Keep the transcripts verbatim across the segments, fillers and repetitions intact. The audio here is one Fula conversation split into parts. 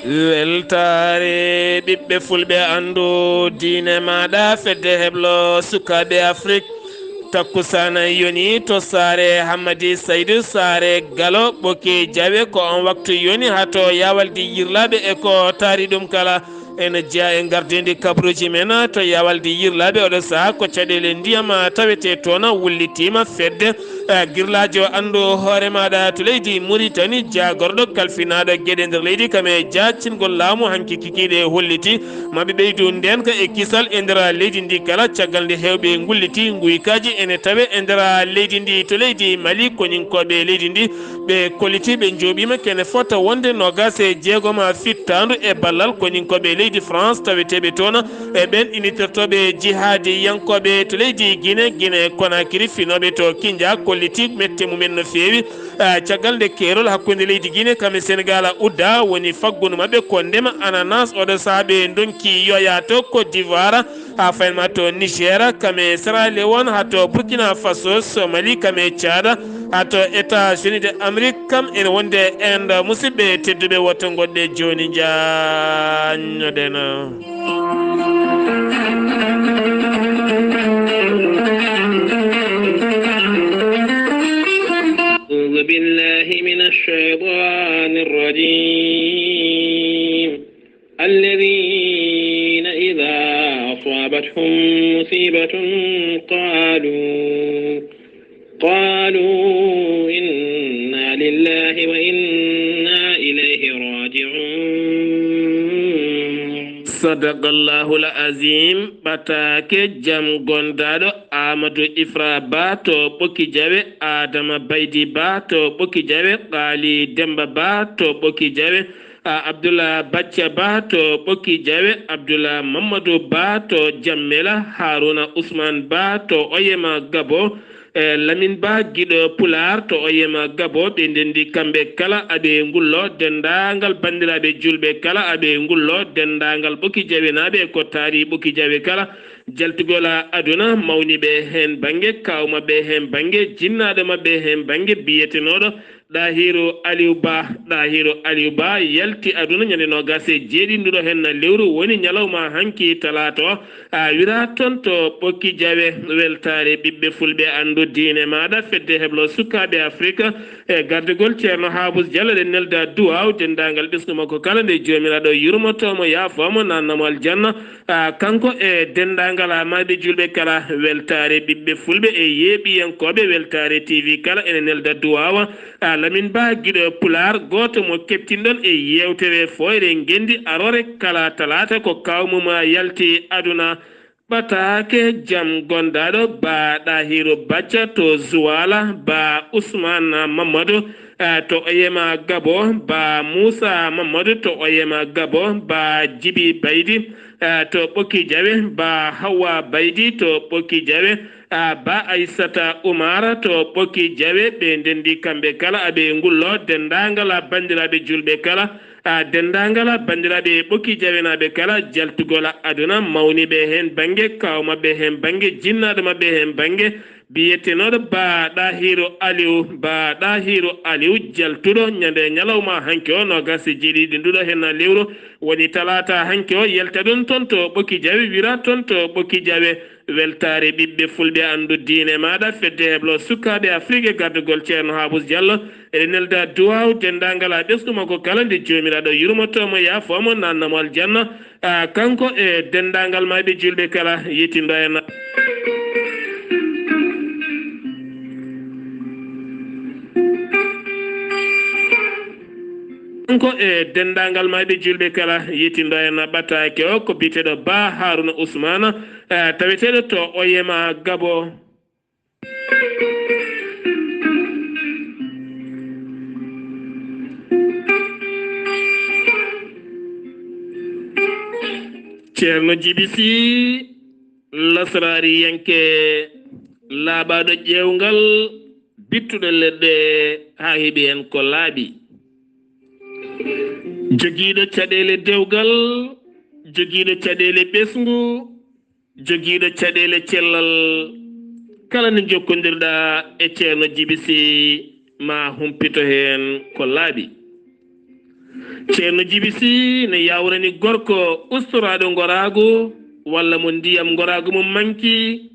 Weltaare ɓiɓɓe fulɓe, anndu diine maaɗa, fedde heblo sukaaɓe Afrik. Takkusaana yoni to saare Hammadi Saydu, saare Galo Ɓoki Jawe. Ko on waktu yoni haa to Yawaldi Yirlaaɓe e ko taari ɗum kala. Ene jeyaa e ngardiindi kabaruuji men to Yawaldi Yirlaaɓe. Oɗo sahaa ko caɗeele ndiyam tawetee toon wullitiima. Fedde, eh, girlaajo anndu hoore maaɗa to leydi Muritani, jaagorɗo kalfinaaɗo geɗe nder leydi, kam e jaacingol laamu hanki kikiiɗe holliti maɓe ɓeydu ndeenka e kisal e nder leydi ndi kala, caggal nde heewɓe ngulliti nguykaaji ene tawe e nder leydi ndi. To leydi Mali, koninkooɓe leydi ndi ɓe kolliti ɓe njooɓiima kene fota wonde noogaas e jeegom fittaandu e ballal koninkooɓe leydi France taweteeɓe toon e ɓeen initirtooɓe jihaadiyankooɓe to leydi Guinée, Guinée Conakry, finooɓe to Kindia kolliti mette mumen no feewi. Ah, caggal nde keerol hakkunde leydi Guinée kam e Senegal udda, woni faggundu maɓɓe ko ndema ananas. Oɗo sahaa ɓe ndonki yoya to Côte d'Ivoire, haa fayin ma to Niger, kam e Sierra Leone, haa to Burkina Faso, Somalie, kam e Tchad, haa to États-Unis de Amérique, kam ene wonde Inde. Musidɓe tedduɓe, woto ngoɗɗe jooni, njaannoɗen. أعوذ بالله من الشيطان الرجيم. الذين إذا أصابتهم مصيبة قالوا، قالوا إنا لله وإنا إليه راجعون. Sadaqallahul Azim. Ɓataake jam gondaaɗo Amadou Ifra Ba to Ɓoki Jawe, Adama Baydi Ba to Ɓoki Jawe, Qaali Demba Ba to Ɓoki Jawe, a Abdullah Bacca Ba to Ɓoki Jawe, Abdullah Mamadou Ba to Jammela, Haruna Ousmane Ba to Oyema Gabo, e Lamin Ba giɗo Pulaar to Oyema Gabo, ɓe ndenndi kamɓe kala aɓe ngullo, denndaangal banndiraaɓe juulɓe kala aɓe ngullo, denndaangal Ɓoki Jawenaaɓe ko taari Ɓoki Jawe kala, jaltugol aduna, mawniiɓe heen bannge, kaaw maɓɓe heen bannge, jinnaaɗo maɓɓe heen bannge, biyetenooɗo Ɗahiru Aliou Ba. Ɗahiru Aliou Ba yalti aduna ñande noogaas e jeeɗiɗi nduɗo heen lewru, woni ñalawma hanki talaata o. A wira toon to Ɓoki Jawe, weltaare ɓiɓɓe fulɓe, anndu diine maaɗa, fedde heblo sukaaɓe Afrika, e gardugol Ceerno Haabus Jallo, ɗe nelda duwaaw denndaangal ɓesngu makko kala, nde Joomiraaɗo yurmoto mo, yaafo mo, naatna mo aljanna. A, kanko e denndaangal a maayɓe juulɓe kala, weltaare ɓiɓɓe fulɓe e yeeɓiyankooɓe weltaare T V kala ene nelda duwaawa. A, Lamin Ba giɗo Pulaar, gooto mo keɓtinɗon e yeewtere Fooyre Ngenndi aroore kala talaata, ko kaaw mum yalti aduna. Ɓataake jam gondaaɗo Ba Ɗahiru Bacca to Zuwaala, Ba Usmaan Mammadu, eh, to Oyema Gabo, Ba Muusa Mammadu to Oyema Gabo, Ba Jibi Baydi, eh, to Ɓoki Jawe, Ba Hawwa Baydi to Ɓoki Jawe, a Ba Aysata Umar to Ɓoki Jawe, ɓe ndenndi kamɓe kala aɓe ngullo, denndaangal a banndiraaɓe juulɓe kala, a denndaangal a banndiraaɓe Ɓoki Jawenaaɓe kala, jaltugol aduna, mawniiɓe heen bannge, kaaw maɓɓe heen bannge, jinnaaɗo maɓɓe heen bannge, biyetenooɗo Ba Ɗahiru Aliou, Ba Ɗahiru Aliou, jaltuɗo ñande ñalawma hanki o, noogaas e jeeɗiɗi nduɗo heen lewru, woni talaata hanki o, yalta ɗum toon to Ɓoki Jawe, wira toon to Ɓoki Jawe. Weltaare ɓiɓɓe fulɓe, anndu diine maaɗa, fedde heblo sukaaɓe Afrik e gardugol Ceerno Haabus Jallo, eɗen nelda duwaaw denndaangal a ɓesngu makko kala, nde Joomiraaɗo yurmoto mo, yaafo mo, naatna mo aljanna, a, kanko e denndaangal maayɓe juulɓe kala, yettindo en. Kanko e denndaangal maayɓe juulɓe kala, yettindo en. Ɓataake o ko biyeteeɗo Ba Haruna Usmaana, eh, taweteeɗo to Oyema Gabo. Ceerno Jibi Si, lasraariyanke laaɓaaɗo ƴeewngal, bittuɗo leɗɗe haa heɓi heen ko laaɓi. Jogiiɗo caɗeele dewgal, jogiiɗo caɗeele ɓesngu, jogiiɗo caɗeele cellal, kala nde njokkondirɗaa e Ceerno Jibi Si, ma humpito heen ko laaɓi. Ceerno Jibi Si ne yawrani gorko ustoraaɗo ngoraagu walla mo ndiyam ngoraagu mum manki.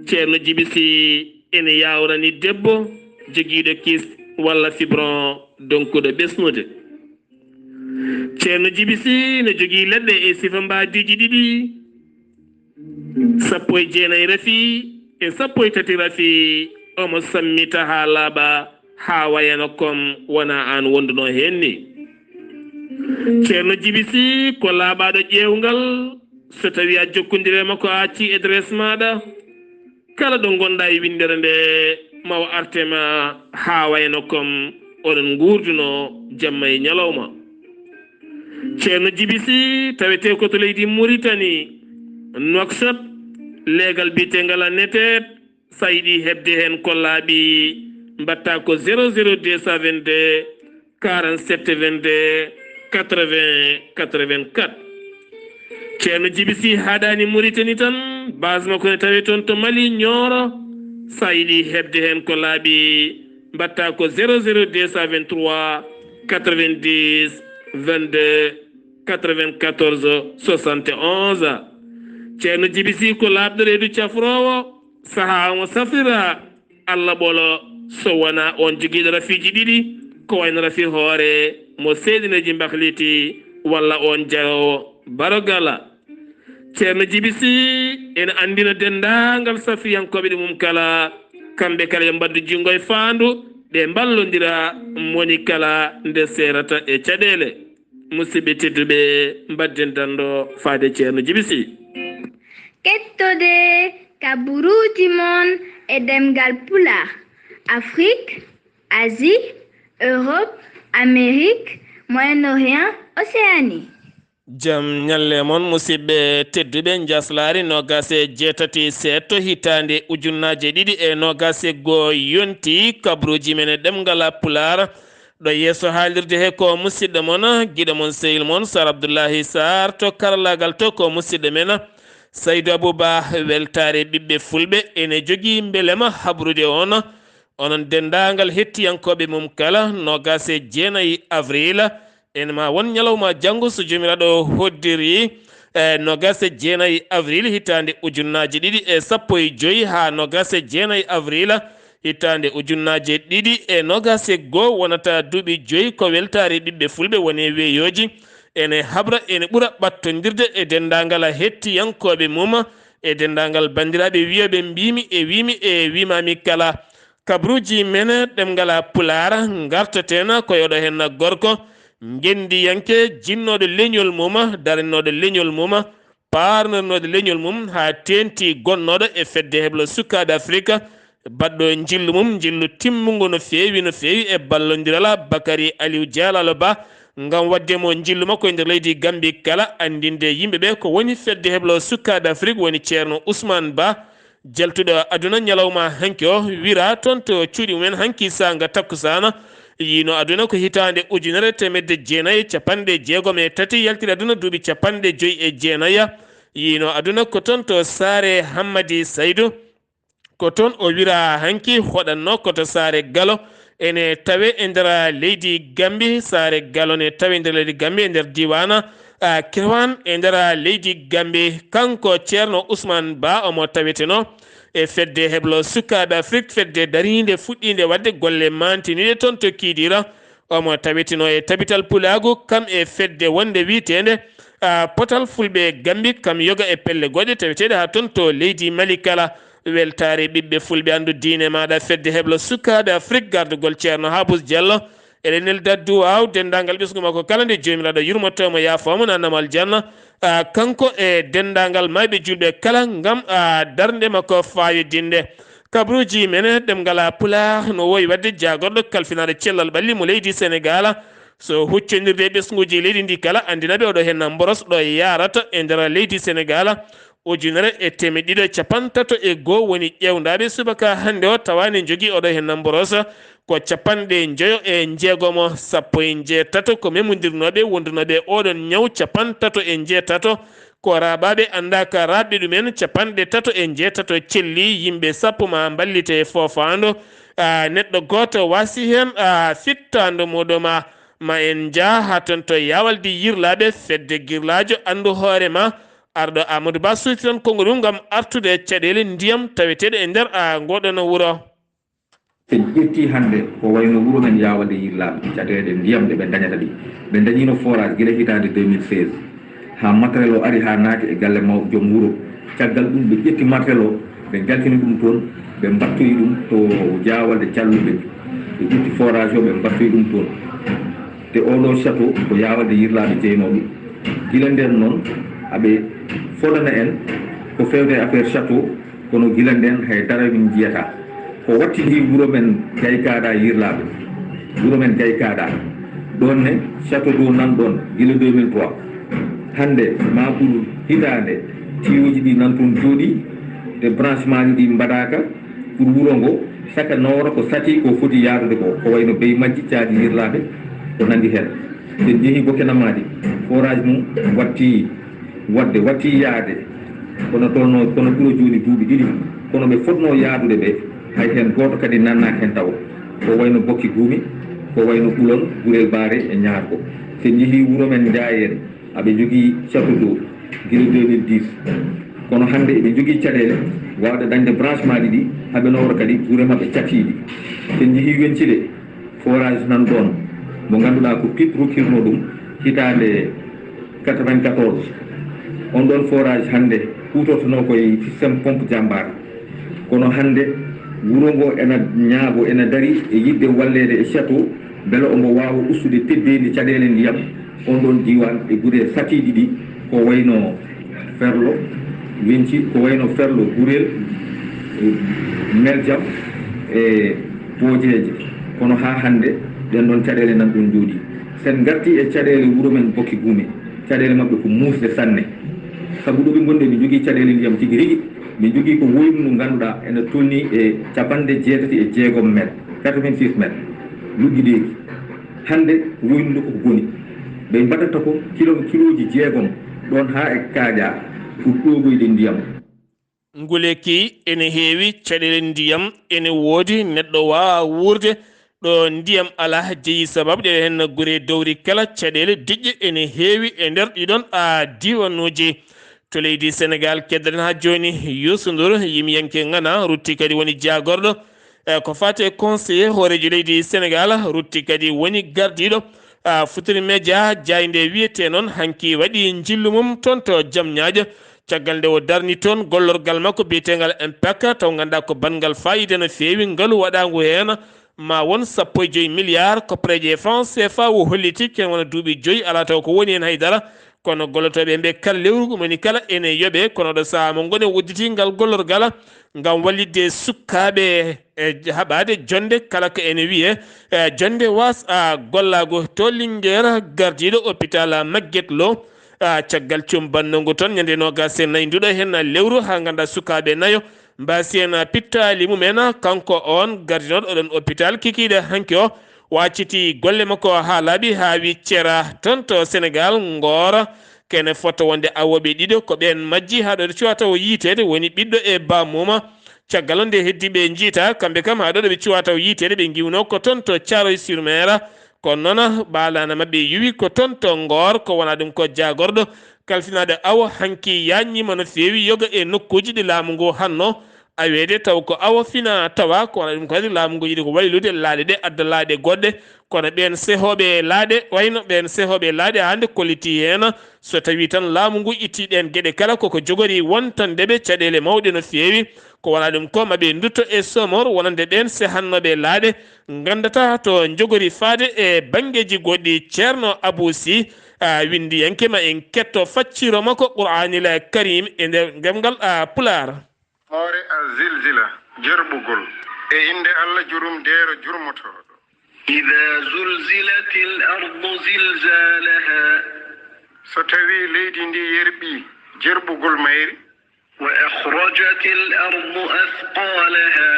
Ceerno Jibi Si ene yawrani debbo jogiiɗo kis walla fibron donkuɗo ɓesnude. Ceerno Jibi Si ne jogii leɗɗe e sifa mbaadiiji ɗiɗi, sappo e jeenayi rafi e sappo e tati rafi. Omo sammita haa laaɓa, haa wayano kom wona aan wonduno heen ni. Ceerno Jibi Si ko laaɓaaɗo ƴeewngal, so tawii a jokkondire makko, a accii adresse maaɗa, kala ɗo ngonɗaa e winndere nde, ma o arte ma haa wayano kom oɗon nguurduno jamma e ñalawma. Ceerno Jibi Si tawetee ko to leydi Muritani, Nouakchott, leegal biyeteengal a neteet. So a yiɗi heɓde heen ko laaɓi, mbaɗtaa ko zéro zéro deux cent vingt-deux, quarante-sept vingt-deux, quatre-vingts quatre-vingt-quatre. Ceerno Jibi Si haaɗaani Muritani tan, base makko ne tawee toon to Mali, Nioro. So a yiɗi heɓde heen ko laaɓi, mbaɗtaa ko zéro zéro deux cent vingt-trois, quatre-vingt-dix, vingt-deux, quatre-vingt-quatorze, soixante et onze. Ceerno Jibi Si ko laaɓɗo reedu cafroowo, sahaa omo safrira Allah ɓolo, so wonaa oon jogiiɗo rafiiji ɗiɗi, ko wayno rafi hoore mo seedineeji mbakliti, walla oon jaroowo barogala. Ceerno Jibi Si ene anndina denndaangal safriyankooɓe ɗi mum kala, kamɓe kala yo mbaɗdu junngo e faandu, ɓe mballondira, moni kala nde seerata e caɗeele. Musidɓe tedduɓe, mbadden danndo faade Ceerno Jibi Si. Kettode kaburuuji mon e ɗemngal Pulaar, Afrik, Asie, Europe, Amérique, Moyen-Orient, Océanie. Jam ñalle mon, musidɓe tedduɓe. Njaaslaari noogaas e jeetati seeɗto hitaande ujunnaaje ɗiɗi e noogaas e goo yonti. Kabruuji men e ɗemngal Pulaar, ɗo yeeso haalirde he ko musidɗo mon, giɗo mon, sehil mon Sar Abdullahi Sar. To karallaagal to ko musidɗo men Saydu Abuba. Weltaare ɓiɓɓe fulɓe ene jogii mbelema habrude on, onon denndaangal hettiyankooɓe mum kala, noogaas e jeenayi avril. Ene ma won ñalawma janngo, so Joomiraaɗo hoddiri, e noogaas e jeenayi avril hitaande ujunnaaje ɗiɗi e sappo e joy haa noogaas e jeenayi avril hitaande ujunnaaje ɗiɗi e noogaas e goo, wonata duuɓi joy. Ko weltaare ɓiɓɓe fulɓe woni weeyooji, ene habra, ene ɓura ɓattondirde e denndaangal hettiyankooɓe mum, e denndaangal banndiraaɓe wiyooɓe mbimi e wimi e wimami kala. Kabruuji men ɗemngal Pulaar, ngartaten ko e oɗo heen gorko, ngenndiyanke, jinnooɗo leñol mum, darannooɗo leñol mum, paarnornooɗo leñol mum, haa teeŋti gonnooɗo e Fedde Heblo Sukaaɓe Afrik, baɗɗo njillu mum, njillu timmungu no feewi, no feewi, e ballondiral Bakari Aliw Jalalo Ba, ngam waɗde mo njillu makko e nder leydi Gambi kala, anndinde yimɓe ɓe ko woni Fedde Heblo Sukaaɓe Afrik, woni Ceerno Usmaan Ba, jaltuɗo aduna ñalawma hanki o, wira toon to cuuɗi mumen hanki saanga takkusaana. Yiino aduna ko hitaande ujunere teemedde jeenayi e capanɗe jeegom e tati, yaltiri aduna duuɓi capanɗe joy e jeenayi. Yiino aduna ko toon to saare Hammadi Saydu. Ko toon o wira hanki, hoɗatno ko to saare Galo, ene tawe e nder leydi Gambi. Saare Galo ne tawe e nder leydi Gambi, e nder diiwaan, a, Kewan, e nder leydi Gambi. Kanko Ceerno Usmaan Ba, omo taweteno e Fedde Heblo Sukaaɓe Afrik, fedde dariinde, fuɗɗiinde waɗde golle maantiniiɗe toon to Kiidiira. Omo taweteno e Tabital Pulaagu, kam e fedde wonde wiyeteende, a, Potal Fulɓe Gambi, kam yoga e pelle goɗɗe taweteeɗe haa toon to leydi Mali kala. Weltaare ɓiɓɓe fulɓe, anndu diine maaɗa, Fedde Heblo Sukaaɓe Afrik, gardugol Ceerno Habus Jallo. Eɗen nelda duwaaw denndaangal ɓesngu makko kala, nde Joomiraaɗo yurmoto mo, yaafo mo, naatna mo aljanna. A, kanko e denndaangal maayɓe juulɓe kala, ngam, a, darnde makko faayodinde. Kabruuji men ɗemngal Pulaar no wowi waɗde jaagorɗo kalfinaaɗo cellal ɓalli mo leydi Senegaal. So huccondirde e ɓesnguuji leydi ndi kala, anndina ɓe oɗo heen mboros ɗo yaarata e nder leydi Senegaal. Ujunere e teemedde ɗiɗi e capanɗe tato e goo woni ƴeewndaaɓe subaka hannde o, tawa ne njogii oɗo heen mboros ko capanɗe njoyo e njeegomo, sappo e njeetato ko memondirnooɓe, wondunooɓe oɗon ñaw capanɗe tato e njeetato. Ko raaɓaaɓe anndaaka raaɓɓe ɗumen, capanɗe tato e njeetato celli, yimɓe sappo ma mballite e foofaandu. A, neɗɗo gooto waasi heen, a, fittaandu muɗum. Ma en njah haa toon to Yawalde Yirlaaɓe, fedde girlaajo Anndu Hoore Ma, arɗo Amadou Ba suuti toon konngu ɗum ngam artude e caɗeele ndiyam taweteeɗe e nder, a, ngoɗon wuro. En ƴetti hannde ko wayno wuro men Yawalde Yirlaaɓe, caɗeele ndiyam ɗe ɓe ndañata ɗi. Ɓe ndañiino forage gila hitaande deux mille seize. Haa matériel o ari haa naati e galle maw-, joom wuro. Caggal ɗum, ɓe ƴetti matériel o, ɓe njaltini ɗum toon, ɓe mbattoyi ɗum to Jaawalde Calluɓe. Ɓe ƴetti forage o, ɓe mbattoyi ɗum toon. Te oɗo château ko Jaawalde Yirlaaɓe jeynooɓe. Gila ndeen noon, aɓe fodana en ko feewde e affaire château, kono gila ndeen hay dara min njiyataa. Ko wattidi wuro men Gaykaaɗa Yirlaaɓe, wuro men Gaykaaɗa. Ɗoon ne, château d'eau nan ɗoon gila deux mille trois. Hannde, maa ɓur hitaande, tiwuuji ɗi nan toon jooɗii, e branchement ji ɗi mbaɗaaka pour wuro ngo, saka noora ko sati ko foti yaadude ko, ko wayno bey majji, caaji Yirlaaɓe, ko nanndi heen. So en njehii Bokenamadi, forage mum watti waɗde, watti yaade, kono tolno, kono ɓuro jooni duuɓi ɗiɗi, kono ɓe fotnoo yaadude ɓe, hay heen gooto kadi nannaaki heen tawo. Ko wayno Bokki Guumi, ko wayno Ɓulon, Gurel Baare e Ñaargo. So en njehii wuro men Njaayeen, aɓe njogii château d'eau gila deux mille dix. Kono hannde eɓe njogii caɗeele waawde dañde branchement ji ɗi, haɓe noora kadi gure maɓɓe catiiɗi. So en njehii Wencile, forage nan ɗoon, mo ngannduɗaa ko pip rokkirnoo ɗum hitaande quatre-vingt-quatorze. On ɗoon forage hannde huutortonoo ko e système pompe Jambar. Kono hannde wuro ngo ena ñaago, ena dari e yiɗde walleede e château, mbele omo waawa ustude teddeendi caɗeele ndiyam on ɗoon diiwaan e gure satiiɗi ɗi, ko wayno Ferlo, Wenci, ko wayno Ferlo, Gurel, e Meljam, e Boojeeje. Kono haa hannde, ɗeen ɗoon caɗeele nan ɗoon njooɗii. So en ngartii e caɗeele wuro men Bokki Guumi, caɗeele maɓɓe ko muusɗe sanne. Sabu ɗo ɓe ngonɗi, ɓe njogii caɗeele ndiyam tigi rigi. Ɓe njogii ko woynu ndu ngannduɗaa ena tolnii e capanɗe jeetati e jeegom mètres, quatre-vingt-six mètres, luggideeki. Hannde woynu ndu koko goni. Ɓe mbaɗata ko kilo, kilooji jeegom ɗoon haa e kaaƴaa pour ɗoogoyde ndiyam. Nguleyki ene heewi, caɗeele ndiyam ene woodi, neɗɗo waawaa wuurde ɗo ndiyam alaa, jeyi sababu ɗe heen gure dowri kala, caɗeele diƴƴe ene heewi e nder ɗiɗon, a, diiwanuuji. To leydi Senegaal, keddoɗen haa jooni Youssou Ndour, yimiyanke Ŋana, rutti kadi woni jaagorɗo, e, ko faati e conseiller hooreejo leydi Senegaal, rutti kadi woni gardiiɗo, a, Futuri Media, jaaynde wiyetee noon, hanki waɗi njillu mum toon to Jamñaajo, caggal nde o darni toon gollorgal makko biyeteengal Impact, taw ngannduɗaa ko banngal faayiida no feewi, ngalu waɗaangu heen, ma won sappo e joy milliard koppareeje e franc C F A. O holliti ken wona duuɓi joy alaa taw ko woni heen hay dara, kono gollotooɓe ɓe kala lewru moni kala ene yoɓe, kono ɗo sahaa mo ngoni o udditi ngal gollorgal ngam wallitde sukaaɓe e haɓaade jonnde kala ko ene wiyee, e, jonnde was a gollaagu to Linguère, gardiiɗo hôpital Magatte Lô, a, caggal cumbannongu toon ñande noogaas e nayi nduɗo heen lewru, haa ngannduɗaa sukaaɓe nayo mbaasi heen pittaali mumen. Kanko oon gardinooɗo oɗon hôpital kikiiɗe hanki o, wacciti golle makko haa laaɓi, haa wi cera toon to Senegaal, Ngoora, kene fota wonde awooɓe ɗiɗo, ko ɓeen majji haa ɗo cuwata o yiiteede, woni ɓiɗɗo e baamuuma. Caggal nde heddi ɓe njiita, kamɓe kam haa ɗo ɓe cuwata o yiiteede, ɓe ngiwno ko toon to Thiaroye sur Mer. Kono noon, ɓaalana maɓɓe yuwi ko toon to Ngoor, ko wona ɗum ko jaagorɗo kalfinaaɗo awo hanki yaajniima no feewi yoga e nokkuuji ɗi laamu ngu hanno aweede, taw ko awo fina tawa, ko wona ɗum kadi laamu ngu yiɗi ko waylude laaɗe ɗe, adda laaɗe goɗɗe, kono ɓeen sehooɓe laaɗe, wayno ɓeen sehooɓe laaɗe hannde kolliti heen, so tawii tan laamu ngu itti ɗeen geɗe kala, koko jogori wontande ɓe caɗeele mawɗe no feewi, ko wona ɗum ko maɓe ndutto e somor wonande ɓeen sehannooɓe laaɗe, nganndata to njogori faade e banngeeji goɗɗi. Ceerno Abuu Sih, a, winndiyanke, ma en ketto facciro makko Qur'aanil Kariim e nder ɗemngal, a, Pulaar. Hoore Al-Zilzila, jerɓugol. E innde Allah jurumdeero jurmotooɗo. إذا زلزلت الأرض زلزالها. So tawii leydi ndi yerɓii jerɓugol mayri. وأخرجت الأرض أثقالها.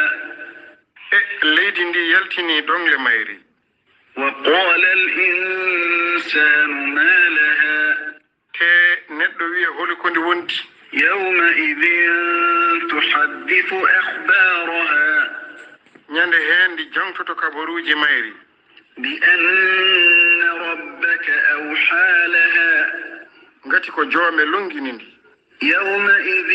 E leydi ndi yaltinii ɗoŋle mayri. وقال الإنسان ما لها. Te neɗɗo wiya, holi ko ndi wondi? يومئذ تحدث أخبارها. Ñande heen ndi jaŋtoto kabaruuji mayri. بأن ربك أوحى لها. Ngati ko joome longini ndi. يومئذ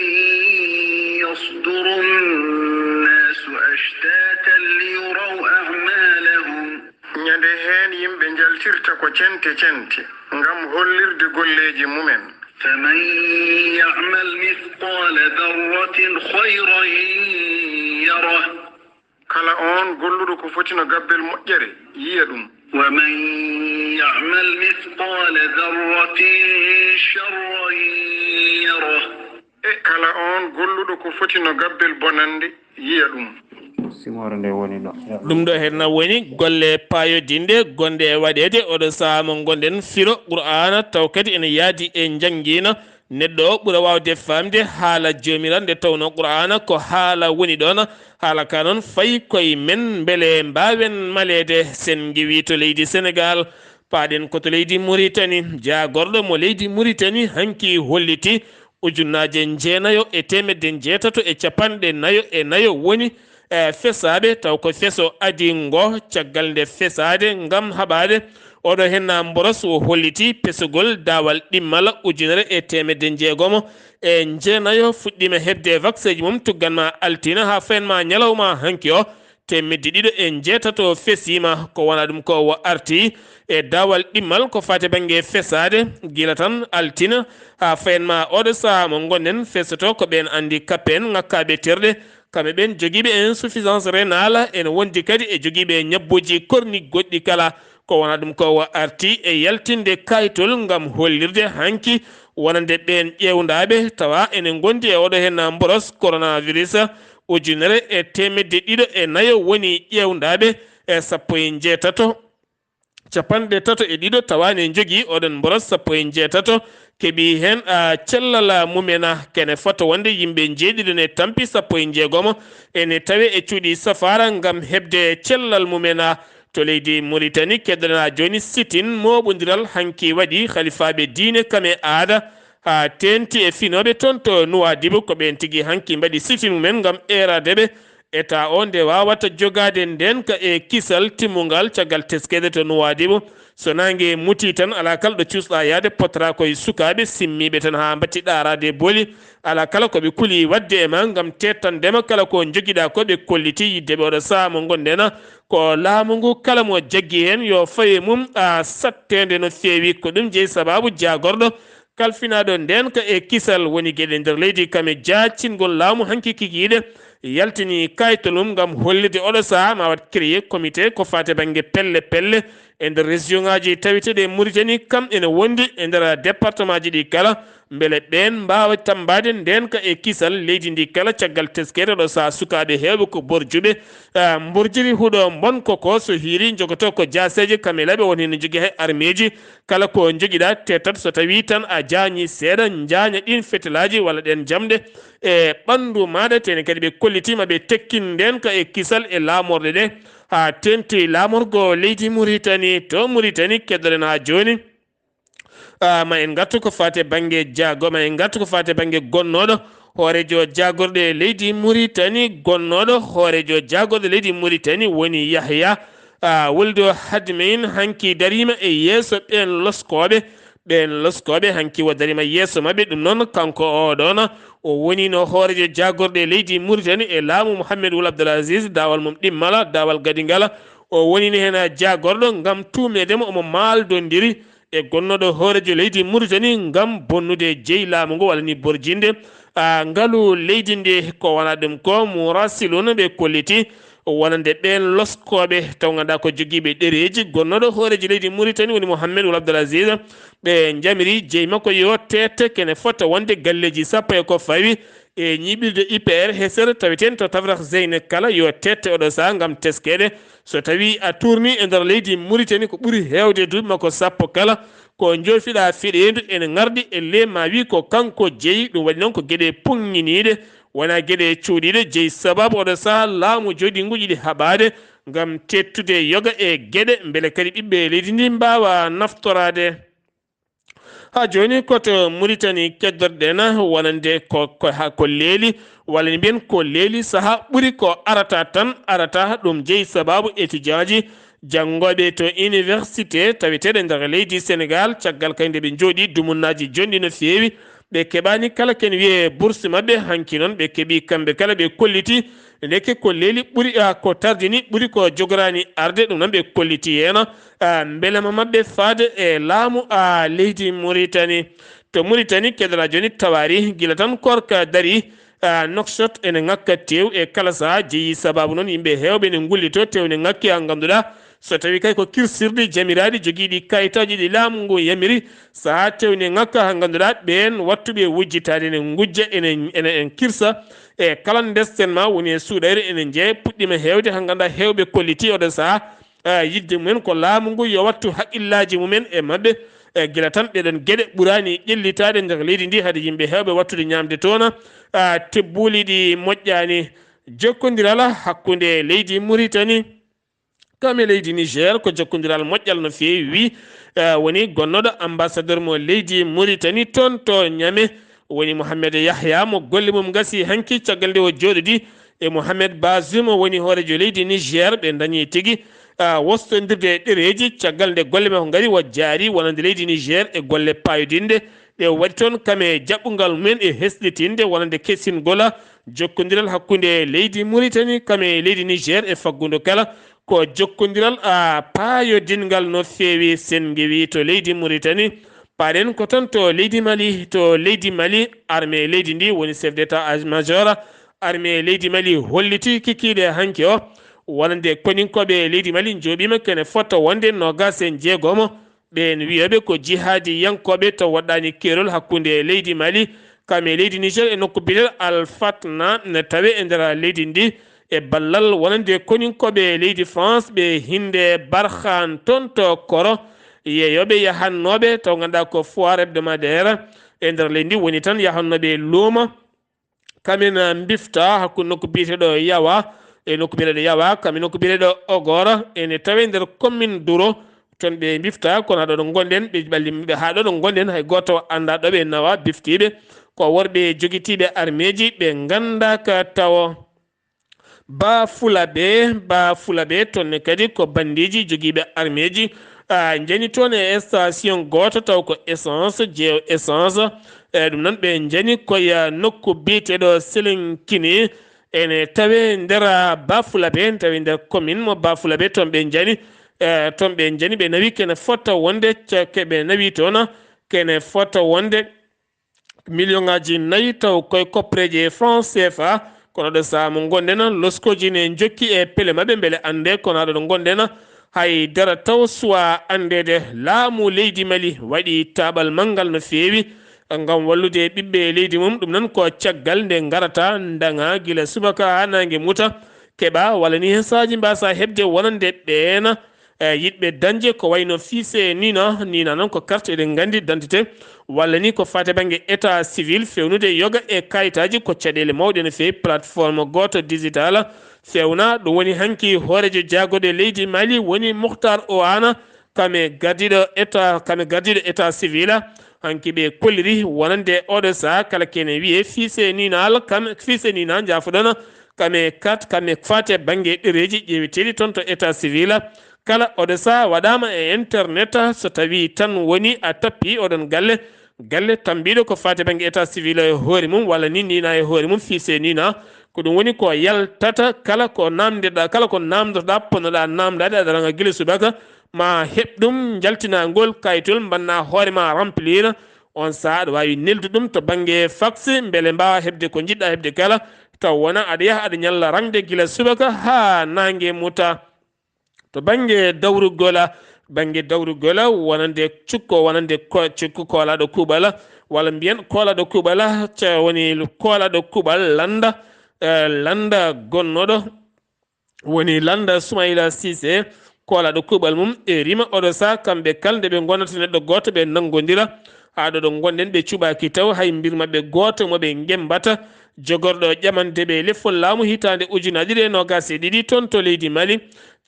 يصدر الناس أشتاتا ليروا أعمالهم. Ñande heen yimɓe njaltirta ko cente cente, ngam hollirde golleeji mumen. فمن يعمل مثقال ذرة خيرا يره. Kala oon golluɗo ko foti no gabbel moƴƴere, yiya ɗum. ومن يعمل مثقال ذرة شرا يره. E kala oon golluɗo ko foti no gabbel bonannde, yiya ɗum. Simoore nde woni ɗo. Ɗum ɗo heen na woni golle paayodinɗe gonɗe e waɗeede oɗo sahaa mo ngonɗen firo Qur'aana, taw kadi ene yaadi e njanngiina. Neɗɗo o ɓura waawde faamde haala Joomiral, nde tawnoo Qur'aana ko haala woni ɗoon. Haala ka noon fayi koye men, mbele mbaawen maleede. Sen ngiwii to leydi Senegaal, paaɗen ko to leydi Muritani. Jaagorɗo mo leydi Muritani hanki holliti ujunnaaje jeenayo e teemedde njeetato e capanɗe nayo e nayo woni e fesaaɓe, taw ko feso adii ngo caggal nde fesaade ngam haɓaade. Oɗo henna mboros o holliti pesugol daawal ɗimmal ujunere e teemedde njeegomo e njeenayo fuɗɗiima heɓde vakseeji mum tuggan ma altine haa fayen ma ñalawma hanki o. Teemedde ɗiɗo e njeetato fesiima, ko wona ɗum ko o arti e daawal ɗimmal ko faati bannge fesaade, gila tan altine haa fayen ma oɗo sahaa mo ngonɗen fesoto ko ɓeen anndi kappen ŋakkaaɓe terɗe, kamɓe ɓeen jogiiɓe insuffisance rénale, ene wondi kadi e jogiiɓe ñabbuuji korni goɗɗi kala. Ko wona ɗum ko o arti e yaltinde kayitol ngam hollirde hanki wonande ɓeen ƴeewndaaɓe, tawa ene ngondi e oɗo henna mboros coronavirus. Ujunere e teemedde ɗiɗo e nayo woni ƴeewndaaɓe e sappo e njeetato, capanɗe tato e ɗiɗo tawa ne njogii oɗon mboros sappo e njeetato, keɓi heen a cellal mumen a kene fota wonde yimɓe njeeɗiɗo ne tampi sappo e njeegomo. Ene tawe e cuuɗi safaara ngam heɓde cellal mumen a to leydi Muritani. Keddana jooni sitin mooɓondiral hanki waɗi halifaaɓe diine kame aada haa teenti e finooɓe toon to Nuwaadibu, ko ɓeen tigi hanki mbaɗi sitin mumen ngam eeraade ɓe. Eta o nde waawata jogaade ndeen ka e kisal timmungal caggal teskeede to Nuwaadibu. So naange muti tan, alaa kala ɗo cuusɗaa yahde, potraa ko e sukaaɓe simmiiɓe tan haa mbatti ɗaaraade e booli. Alaa kala ko ɓe kuli waɗde e ma ngam teettandema kala ko njogiɗaa ko ɓe kolliti yidde ɓe oɗo sahaa mo ngonɗen. Ko laamu ngu kala mo jaggi heen yo fawe mum a satteende no feewi. Ko ɗum jeyi sabaabu jaagorɗo kalfinaaɗo ndeen ka e kisal woni geɗe nder leydi kam e jaacingol laamu hanki kikiiɗe yaltini kayitol mum ngam hollirde oɗo sahaa ma waɗ créé comité ko faati bannge pelle pelle e nder région ŋaaji taweteeɗi e Mauritanie kam ene wondi e nder département ji ɗi kala mbele ɓeen mbaawa tammbaade ndeen ka e kisal leydi ndi kala caggal teskeede oɗo sahaa sukaaɓe heewɓe ko borjuɓe. Ah, mborjiri huɗo mbon koko so hiiri jogoto ko jaaseeje kam e laɓe won heen ne jogii hay armeeji. Kala ko njogiɗaa tetat so tawii tan a jaañi seeɗa, njaaña ɗiin fetelaaji walla ɗeen jamɗe e ɓanndu maaɗa. Teene kadi ɓe kollitiima ɓe tekkin ndeen ka e kisal e laamorɗe ɗe haa teenti laamorgo leydi Muritani. To Muritani keddoɗen haa jooni. Ah, ma en ngartu ko faati e bannge jaago, ma en ngartu ko faati e bannge gonnooɗo hooreejo jaagorɗe leydi Muritani, gonnooɗo hooreejo jaagorɗe leydi Muritani woni Yahya, ah, Wuldu Hadmein hanki dariima e yeeso ɓeen loskooɓe. Ɓeen loskooɓe hanki o dariima yeeso maɓɓe. Ɗum noon, kanko o ɗoon, o wonino hooreejo jaagorɗe leydi Muritani e laamu Mohammed Wul Abdul Aziz, daawal mum ɗimmala, daawal gadingala. O wonino heen jaagorɗo ngam tuumneede mo omo maaldondiri e gonnooɗo hooreejo leydi Muritani ngam bonnude jeyi laamu ngu walla ni borjinde, ah, ngalu leydi ndi. Ko wona ɗum ko murasilun ɓe kolliti wonande ɓeen loskooɓe taw ngannduɗaa ko jogiiɓe ɗereeji. Gonnooɗo hooreejo leydi Muritani woni Mohammed Wul Abdul Aziz. Ɓe njamiri jeyi makko yo teete kene fota wonde galleeji sappo e ko fawi e ñiiɓirde I P R Hesere taweteende to Tafrak Zeyne kala yo teete oɗo sahaa ngam teskeede. So tawii a tuurnii e nder leydi Muritani ko ɓuri heewde duuɓi makko sappo kala ko njoofiɗaa feɗeendu ene ŋardi e ley ma wii ko kanko jeyi. Ɗum waɗi noon ko geɗe puŋŋiniiɗe, wonaa geɗe cuuɗiiɗe jeyi. Sabaabu oɗo sahaa laamu jooɗiingu yiɗi haɓaade ngam teettude yoga e geɗe mbele kadi ɓiɓɓe leydi ndi mbaawa naftoraade. Haa jooni ko to Muritani keddorɗen wonande ko, ko, ha, ko leeli, walla ni mbiyen ko leeli sahaa ɓuri ko arata tan, arata ɗum jeyi sabaabu etijaaji Janngooɓe to université taweteeɗe nder leydi Senegaal, caggal kay nde ɓe njooɗii dumunnaaji jonɗi no feewi, ɓe keɓaani kala ken wiyee bourse maɓɓe. Hanki noon ɓe keɓii kamɓe kala, ɓe kollitii ndeke ko leeli ɓuri, ah, ko tardini, ɓuri ko jogoraani arde. Ɗum noon ɓe kollitii heen, ah, mbelema maɓɓe faade e laamu, ah, leydi Muritani. To Muritani, kedora jooni tawaari gila tan korka darii, ah, Nouakchott ene ŋakka teew e kala sahaa jeyi. Sabaabu noon yimɓe heewɓe ene ngullitoo teew ene ŋakki, haa ngannduɗaa so tawii kay ko kirsirɗi jamiraaɗi jogiiɗi kayitaaji ɗi laamu ngu yamiri, sahaa teew ene ŋakka haa ngannduɗaa ɓeen wattuɓe wujjitaade ene ngujja, ene, ene, en kirsa. E kala ndesten ma woni e suuɗayre ene jeya, puɗɗiima heewde haa ngannduɗaa heewɓe kollitii oɗo sahaa, eh, yiɗde mumen ko laamu ngu yo wattu haqqillaaji mumen e maɓɓe. Eh, gila tan ɗeɗon geɗe ɓuraani ƴellitaade nder leydi ndi, hade yimɓe heewɓe wattude ñaamde toon, ah, tebbuuli ɗi moƴƴaani. Jokkondiral hakkunde leydi Muritani kam e leydi Niger ko jokkondiral moƴƴal no feewi, eh, woni gonnooɗo ambassadeur mo leydi Muritani toon to Niamey, woni Mohamed Yahya, mo golle mum ngasi hanki caggal nde o jooɗodii e Mohamed Bazoum, woni hooreejo leydi Niger. Ɓe ndañi tigi, ah, wostondirde e ɗereeji caggal nde golle makko ngari, o jaari wonande leydi Niger e golle paayodinɗe ɗe o waɗi toon, kam e jaɓɓungal mumen e hesɗitinde wonande kesingol jokkondiral hakkunde leydi Muritani kam e leydi Niger e faggudu kala. Ko jokkondiral, ah, paayodinngal no feewi. Sen ngewi to leydi Muritani, paaɗen ko toon to leydi Mali. To leydi Mali, armée leydi ndi woni chef d'état-major armée leydi Mali hollitii kikiiɗe hanki o wonande koninkooɓe leydi Mali njooɓiima kene fota wonde noogaas e njeegomo ɓeen wiyooɓe ko jihaadiyankooɓe taw waɗɗaani keerol hakkunde leydi Mali kam e leydi Niger e nokku biyeteeɗo Al Fatna, ne tawee e nder leydi ndi. E ballal wonande koninkooɓe leydi France, ɓe hinnde Barkhane toon to Koro, yeeyooɓe yahannooɓe taw ngannduɗaa ko foire hebdomadaire e nder leydi ndi woni tan yahannooɓe luuma. Kamen mbifta hakkunde nokku biyeteeɗo Yawa e nokku biyeteeɗo Yawa, kam e nokku biyeteeɗo Ogora, ene tawee nder commune Douro. Toon ɓe mbifta, kono haa ɗo ɗo ngonɗen, ɓe ɓalli ɓe haa ɗo ɗo ngonɗen, hay gooto anndaa ɗo ɓe nawa biftiiɓe. Ko worɓe jogitiiɓe armeeji, ɓe nganndaaka tawo. Ba Fulaɓe, Ba Fulaɓe, toon ne kadi ko banndiiji jogiiɓe armeeji, ah, njani toon e station gooto taw ko essence, jeeyo essence. E ɗum noon ɓe njani koye nokku biyeteeɗo Selenkini, ene tawee nder, ah, Ba Fulaɓe, ene tawee nder commune mo Ba Fulaɓe, toon ɓe njani, eh, toon ɓe njani ɓe nawi kene fota wonde ca-, ke ɓe nawi toon kene fota wonde million ngaaji nayi taw koye koppereeje franc C F A. Kono ɗo sahaa mo ngonɗen, loskooji ne njokki e pele maɓɓe mbele annde, kono haa ɗo ɗo ngonɗen, hay dara taw suwaa anndeede. Laamu leydi Mali waɗi taaɓal manngal no feewi ngam wallude ɓiɓɓe leydi mum. Ɗum noon ko caggal nde ngarata ndaŋa gila subaka haa naange muta, keɓa walla ni heen sahaaji mbaasa heɓde wonande ɓeen, eh, yiɗɓe dañde ko wayno fiise nina, nina noon ko carte eɗen nganndi, d'identité, walla ni ko faati bannge état civil, fewnude yoga e kayitaaji ko caɗeele mawɗe no feewi. Plateforme gooto digital fewna, ɗum woni hanki hooreejo jaagorɗe leydi Mali woni Mouhtar Ouane, kame gardiiɗo état, kame gardiiɗo état civil. Hanki ɓe kolliri wonande oɗo sahaa kala kene wiyee fiise ninal, kam fiise nina njaafoɗon, kame carte, kame faati bannge ɗereeji ƴeeweteeɗi toon to état civil. Kala oɗo sahaa waɗaama e internet, so tawii tan woni a tappii oɗon galle, galle tammbiiɗo ko faati bannge état civil e hoore mum, walla ni nina e hoore mum, fiise nina. Ko ɗum woni ko yaltata kala ko naamndirɗaa, kala ko naamndotoɗaa, ponnoɗaa naamndaade, aɗa ranga gila subaka, ma heɓ ɗum njaltinaa ngol kayitol, mbannaa hoore ma remplir. On sahaa aɗa waawi neldu ɗum to bannge fax, mbele mbaawa heɓde ko njiɗɗaa heɓde kala, taw wonaa aɗa yaha aɗa ñalla rangde gila subaka haa naange muta. To bannge dawrugol, bannge dawrugol wonande cukko, wonande ko-, cukko koolaaɗo kuuɓal, walla mbiyen koolaaɗo kuuɓal, ca-, woni koolaaɗo kuuɓal lannda, eh, lannda gonnooɗo, woni lannda Soumaïla Cissé, koolaaɗo kuuɓal mum e rima oɗo sahaa, kamɓe kala nde ɓe ngonata neɗɗo gooto, ɓe nanngondira. Haa ɗo ɗo ngonɗen, ɓe cuɓaaki taw hay mbir maɓɓe gooto mo ɓe ngemmbata. Jogorɗo ƴamande ɓe lefol laamu hitaande ujunaaji ɗiɗi e noogaas e ɗiɗi toon to leydi Mali,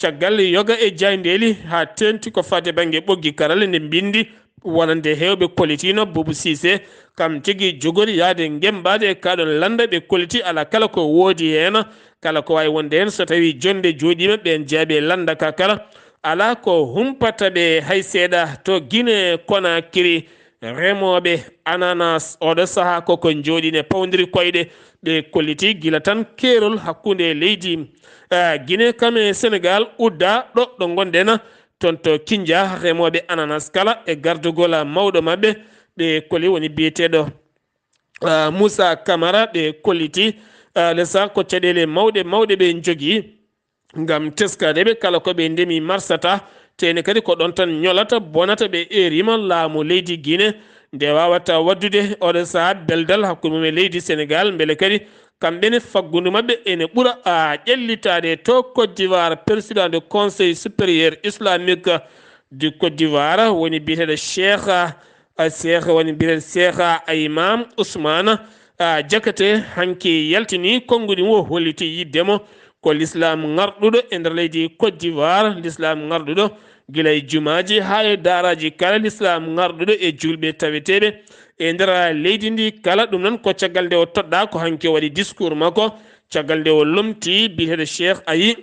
caggal yoga e jaayndeeli, haa teeŋti ko faati bannge ɓoggi karalla nde mbinndi, wonande heewɓe kollitiino Boubou Cissé, kam tigi jogori yahde ngemmbaade e kaa ɗoon lannda, ɓe kolliti alaa kala ko woodi heen, kala ko waawi wonde heen, so tawii jonnde jooɗiima, ɓeen jeyaaɓe e lannda ka kala, Alaa ko humpata ɓe hay seeɗa. To Guinée Conakry, remooɓe ananas oɗo sahaa koko njooɗi ne pawndiri koyɗe. Ɓe kolliti gila tan keerol hakkunde leydi, ah, Guinée kam e Sénégal udda ɗo, ɗo ngonɗen. Toon to Kindia, remooɓe ananas kala e gardugol mawɗo maɓɓe, ɓe koli woni biyeteeɗo, ah, Moussa Camara, ɓe kolliti, ah, lesa ko caɗeele mawɗe mawɗe ɓe njogii ngam teskaade ɓe kala ko ɓe ndemi marsata, te ene kadi ko ɗoon tan ñolata, bonata ɓe. Erima laamu leydi Guinée nde waawata waɗdude oɗo sahaa beldal hakkunde mum e leydi Sénégal, mbele kadi kamɓe ne faggundu maɓɓe ene ɓura a ƴellitaade. To Côte d'Ivoire, président du Conseil supérieur islamique du Côte d'Ivoire woni biyeteeɗo Cheikh, a, Cheikh woni biyeteeɗo Cheikh a Imam Ousmane, a, Diakhaté hanki yaltini konnguɗi mum, o holliti yiɗde mo ko l'islam ŋarɗuɗo e nder leydi Côte d'Ivoire, l'islam ŋarɗuɗo gila e jumaaji haa e daaraaji kala, l'islam ŋarɗuɗo e juulɓe taweteeɓe e nder leydi ndi kala. Ɗum noon ko caggal nde o toɗɗaa, ko hanki o waɗi discours makko, caggal nde o lomti biyeteeɗo Cheikh Ayi,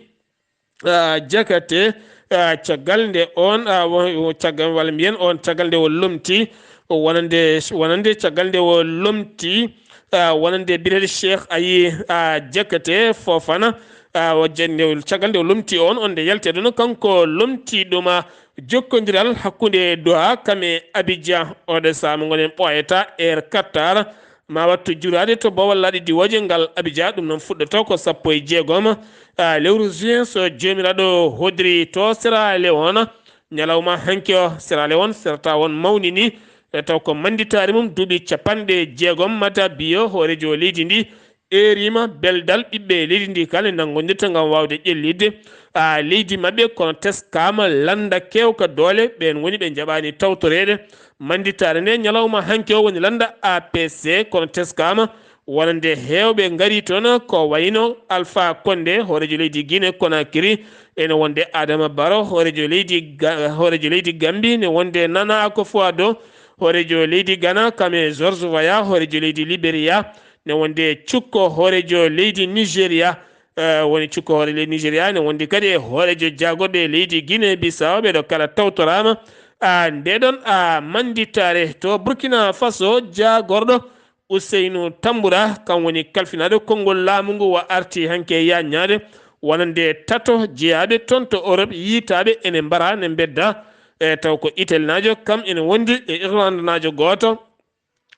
ah, Diakhaté, ah, caggal nde on, ah, wo-, wo-, caggal, walla mbiyen on, caggal nde o lomti, o wonande, wonande caggal nde o lomti, ah, wonande biyeteeɗo Cheikh Ayi, ah, Diakhaté Fofana, ah, o jannde, caggal nde o lomti on, on nde yalti aduna, kanko lomti ɗum, ah, jokkondiral hakkunde Doha kam e Abidjan, oɗo sahaa mo ngonen ɓooyata Air Qatar, ma wattu juraade to Bawal Laaɗe Diwooje ngal Abidjan. Ɗum noon fuɗɗoto ko sappo e jeegom, ah, lewru juin, so Joomiraaɗo hodiri. To Sierra Leone, ñalawma hanki o, Sierra Leone, serata on mawnini, e taw ko mannditaare mum duuɓi capanɗe jeegom. Mata Bio, hooreejo leydi ndi, eerima beldal ɓiɓɓe leydi ndi kala nanngondirta ngam waawde ƴellitde, ah, leydi maɓɓe, kono teskaama lannda keewka doole, ɓeen woni ɓe njaɓaani tawtoreede mannditaare nde. Ñalawma hanki o woni lannda A P C, kono teskaama wonande heewɓe ngari toon, ko wayno Alpha Condé, hooreejo leydi Guinée Conakry, ene wonde Adama Barrow, hooreejo leydi Ga-, hooreejo leydi Gambie, ne wonde Nana Akufo-Addo, hooreejo leydi Ghana, kam e George Weah, hooreejo leydi Liberia, ne wonde cukko hooreejo leydi Nigeria, eh, woni cukko hoore leydi Nigeria, ne wondi kadi e hooreejo jaagorɗe leydi Guinée Bissau, ɓeɗo kala tawtoraama. Ah, nde ɗon, ah, mannditaare to Burkina Faso, jaagorɗo Ousseynou Tamboura, kam woni kalfinaaɗo konngol laamu ngu, wa arti hanki e yaññaade wonande tato jeyaaɓe toon to Europe, yiytaaɓe ene mbara ne mbedda, e taw ko Italinaajo, kam ene wondi e Irlandenaajo gooto.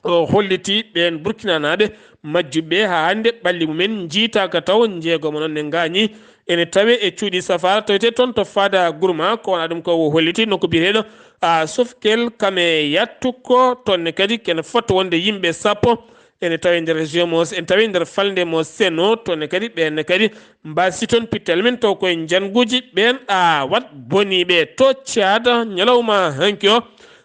O holliti ɓeen Burkinanaaɓe majjuɓe haa hannde ɓalli mumen njiytaaka taw, njeegomo noon ne ngaañi. Ene tawee e cuuɗi safaara tawetee toon to Fada Gourma, ko wona ɗum ko o holliti nokku biyeteeɗo, a, Sofitel kam e Yattuko, toon ne kadi kene fota wonde yimɓe sappo. Ene tawee nder région mo, ene tawee nder falnde mo Seno, toon ne kadi ɓeen ne kadi mbaasi toon pittal men taw koye njannguuji ɓeen, a, wat boniiɓe to Caada ñalawma hanki o.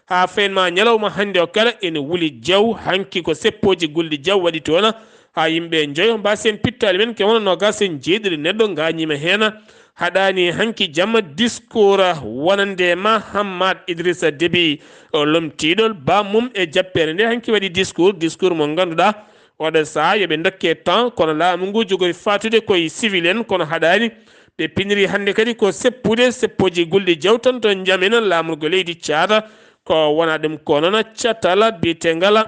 Haa fayin ma ñalawma hannde o kala ene wuli jaw, hanki ko seppooji gulɗi jaw waɗi toon. Haa yimɓe njoyo mbaasi heen pittaali men, ke wona noogaas e jeeɗiɗi neɗɗo ngaañiima heen. Haɗaani hanki jamma discours wonande ma Hammad Idrissa Déby, o lomtiiɗo bammum e jappeere nde hanki waɗi discours, discours mo ngannduɗaa oɗo sahaa yo ɓe ndokke temps, kono laamu ngu jogori faatude koye civil en, kono haɗaani. Ɓe piniri hannde kadi ko seppude seppooji gulɗi jaw tan to Njamena laamorgo leydi Caada. Ko wona ɗum ko noon catala biyetengal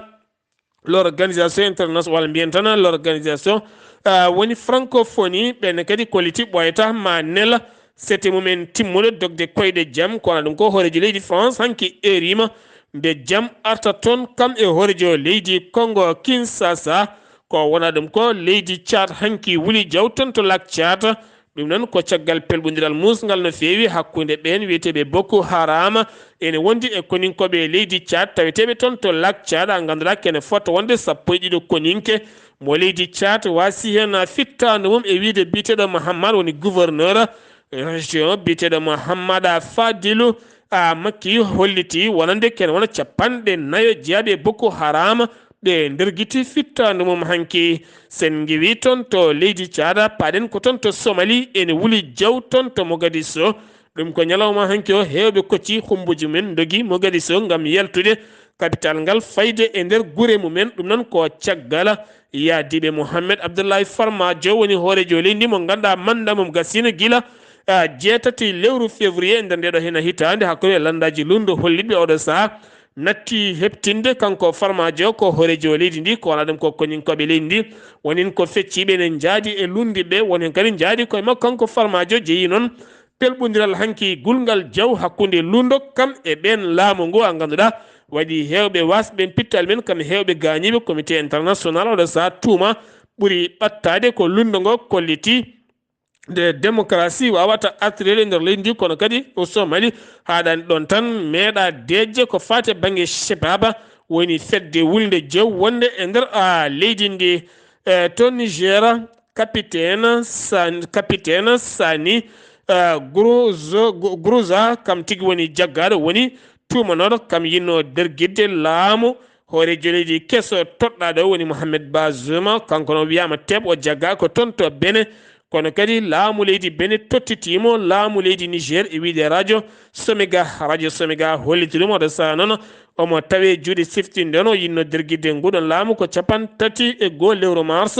l'organisation internationale, walla mbiyen tan l'organisation, ah, woni francophonie, ɓen kadi kolliti ɓooyata ma nela sete mumen timmuɗo dogde koyɗe jam. Ko wona ɗum ko hooreejo leydi France hanki eerima nde jam arta toon, kam e hooreejo leydi Congo Kinshasa. Ko wona ɗum ko leydi Tchad hanki wuli jaw toon to Lac Tchad. Ɗum noon ko caggal pelɓondiral muusngal no feewi hakkunde ɓeen wiyeteeɓe Boko Haram ene wondi e koninkooɓe leydi Tchad taweteeɓe toon to Lac Tchad, a ngannduɗaa kene fota wonde sappo e ɗiɗo koninke mo leydi Tchad waasi heen fittaandu mum e wiyde biyeteeɗo Mahammad woni gouverneur région biyeteeɗo Mahammada Fadilu a Makki holliti wonande kene wona capanɗe nayo jeyaaɓe Boko Haram ɓe ndergiti fittaandu mum hanki. Sen ngiwi toon to leydi Caada, paɗen ko toon to Somali, ene wuli jaw toon to Mogadisho. Ɗum ko ñalawma hanki o heewɓe kocci humbuji mum ndogi Mogadisho ngam yaltude kapital ngal, fayde e nder gure mumen. Ɗum noon ko caggal yahdiiɓe Mohamed Abdoulaye Farmajo woni hooreejo leydi mo ngannduɗaa manda mum gasino gila jeetati lewru février e nder ndeɗo hena hitaande, hakkunde lanndaaji lundo hollitɓe oɗo saha natti heɓtinde kanko farmaajo ko hooreejo leydi ndi, ko wona ɗum ko koninkooɓe leydi ndi. Wonin ko fecciiɓe ne njaadi e lundiɓe, wonin kadi njaadi koye makko kanko farmaajo. Jeyi noon pelɓondiral hanki gulngal jaw hakkunde lundo kam e ɓeen laamu ngu, a ngannduɗaa waɗi heewɓe wasɓe pittaali men kam heewɓe gaañiiɓe. Comité international oɗo saha tuuma ɓuri ɓattaade ko lundo ngo kolliti nde démocratie wawata artirede e nder leydi ndi, kono kadi o somali haɗani ɗon tan meeɗa deeƴde ko fati e bangge shebaba, woni fedde wulnde jew wonde e nder a leydi ndi. E to Niger, capitaine San- capitaine Sani, e, Gruzo- Gru- Gruza kam tigi woni jaggaɗo, woni tumanoɗo kam yinno dergidde laamu hooreejo leydi keso toɗɗaaɗo woni Mohamed Bazoum. Kanko noon wiyaama teɓ o jagga ko toon to Bene, kono kadi laamu leydi Bene tottitiimo laamu leydi Niger e wiyde radio Somega. Radio Somega holliti ɗum oɗo saha noon omo tawe juuɗe siftinɗe no yinno dergidde nguɗon laamu ko capan tati e goo lewru mars,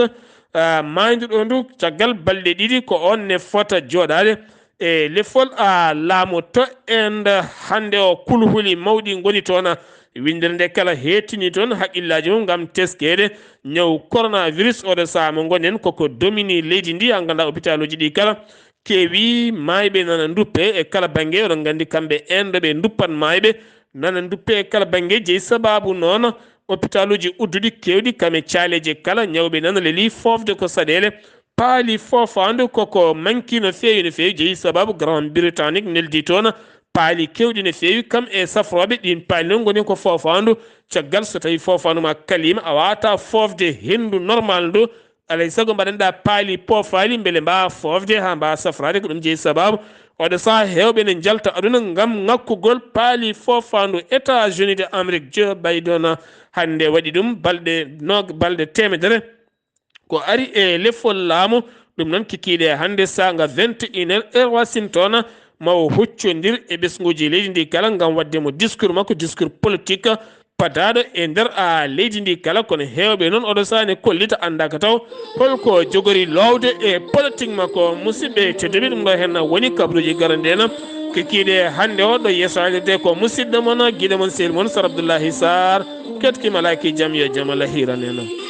ah, maayduɗo ndu caggal balɗe ɗiɗi ko on ne fota jooɗaade e lefol a laamu to Inde. Hannde o kulhuli mawɗi ngoni toon. Winndere nde kala heettini toon haqqillaaji mum ngam teskeede ñaw coronavirus. Oɗo saha mo ngonen koko domini leydi ndi, a ngannda hôpitaluji ɗi kala keewi maayɓe nana nduppe e kala bannge. Oɗon nganndi kamɓe Inde ɓe nduppan maayɓe nana nduppe e kala bannge. Jeyi sababu noon hôpitaluji udduɗi keewɗi kam e caaleeje kala ñawɓe nana leli foofde ko saɗeele. Paali foofaandu koko manki no feewi no feewi, jeyi sababu Grand Britannique neldi toon paali keewɗi no feewi kam e safrooɓe ɗin paali noon ngoni ko foofaandu. Caggal so tawi foofaandu ma kalima a wata foofde henndu normal ndu, alay sago mbaɗanɗa paali poofaali mbele mbawa foofde ha mbawa safrade. Ko ɗum jeyi sababu oɗo saha hewɓe ne jalta aduna ngam ŋakkugol paali foofaandu. États-Unis de Amérique, Joe Biden hannde waɗi ɗum balɗe nog balɗe teemedere ko ari e lefol laamu. Ɗum noon kikiiɗe hannde saanga vingt et une heure heure Washington ma o huccondir e ɓesnguuji leydi ndi kala ngam waɗde mo discours makko, discours politique padaaɗo e nder a leydi ndi kala. Kono heewɓe noon oɗo saha ne kollita anndaaka taw holko jogori loowde e politique makko. Musidɓe tedduɓe, ɗum ɗo heen woni kabruuji garande en kikiiɗe hannde o. Ɗo yeeso haalirde ko musidɗo mon, giɗo mon, sehil mon Sar Abdoullahi Sarr. Ketki malaaki jam yo jam Allah hiiran en.